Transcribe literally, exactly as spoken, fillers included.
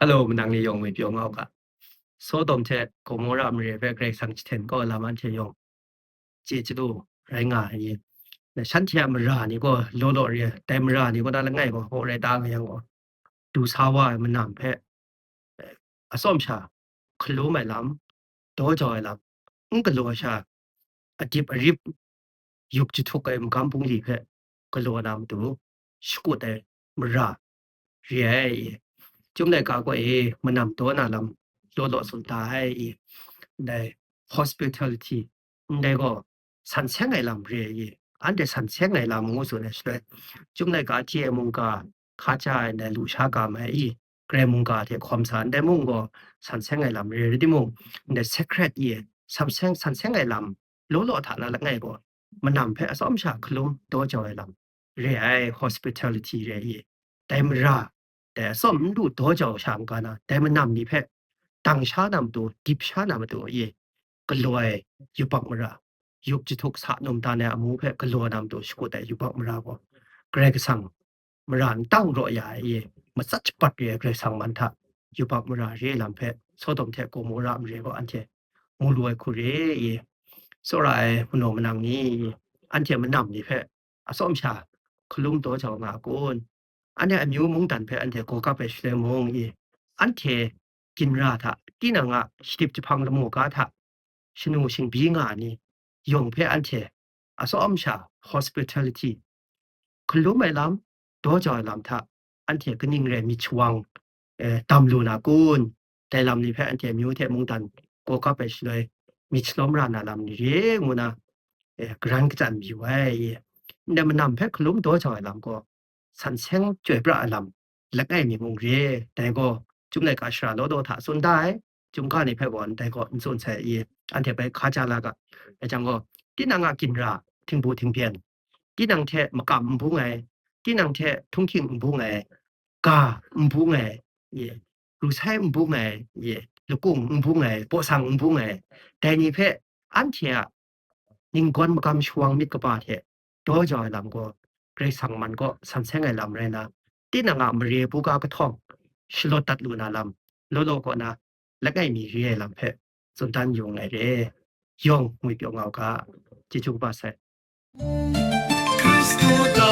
Hello, manang ni yawng ngwi pyaw nga u ga. Sodom hte Gomora mare hpe Karai Kasang jahten kau ai lam anhte yawng chye chyalu rai nga ai. Na shanhte a mara ni gaw law law re ai, dai mara ni kaw na langai gaw hpaw rai ta nga yang gaw, du sa wa ai manam hpe, eh, atsawm sha hkalum ai lam, daw jau ai lam, n galaw ai sha, adip arip, yup jahtuk ai magam bungli hpe galaw na matu shakut ai mara re ai. Chyum laika gaw e, manam daw na lam law law tsun da ai. Ndai hospitality, ndai gaw san seng ai lam re ai. Anhte san seng ai lam ngu tsun ai shaloi, Chyum laika hte mungga hkaja ai ndai lusha ga mai i, Karai mungga hte hkawm sa ndai mung gaw san seng ai lam re rai timung, ndai secret i, san seng, san seng ai lam law law hta na langai gaw, manam hpe atsawm sha hkalum daw jau ai lam re ai, hospitality re i, dai mara, dai atsawm n lu daw jau sha n-ga na, dai manam ni hpe dang sha na matu, dip sha na matu i, galaw ai yubak mara, yup jahtuk sa num dan ai amu hpe galaw na matu shakut ai yubak mara gaw, Karai Kasang mara n tang raw ya ai i, matsat shapat re ai Karai Kasang man hta yubak mara re ai lam hpe Sodom hte Gomora mare gaw anhte mu lu ai hku re i, tsawra ai manaw manang ni, anhte manam ni hpe atsawm sha hkalum daw jau nga a kun? Anhte amyu mungdan hpe anhte gaw kap ai shaloi mung i, anhte ginra hta, tinang a shadip jahpang lamu ga hta, shanu shingbyi nga ai ni yawng hpe anhte atsawm sha hospitality, hkalum ai lam, daw jau ai lam hta anhte kaning rai myit shawang, eh, dam lu na kun? Dai lam ni hpe anhte amyu hte mungdan gaw kap ai shaloi myit shalawm ra na lam ni re ngu na, eh, garan kachyan mayu ai. Ndai manam hpe hkalum daw jau ai lam gaw, san seng chyoi pra ai lam langai mi mung re. Dai gaw, Chyum laika shara law law hta tsun da ai, Chyum ga ni hpe gaw ndai gaw n tsun sai i, anhte bai hkaja la ga. Dai jang gaw, tinang a ginra, htingbu htingbyen, tinang hte makam n bung ai, tinang hte htunghking n bung ai, ga n bung ai, ye, ru sai n bung ai, ye, lakung n bung ai, baw sang n bung ai, dai ni hpe anhte a ninggawn magam shawang myit kaba hte daw jau ai lam gaw, Karai Kasang man kaw san seng ai lam rai na, tinang a mare buga kahtawng shalawt dat lu na lam, law law kaw na langai mi re ai lam hpe tsun dan yu nngai re. Yawng ngwi pyaw nga u ga, chyeju kaba sai. Hkristu ta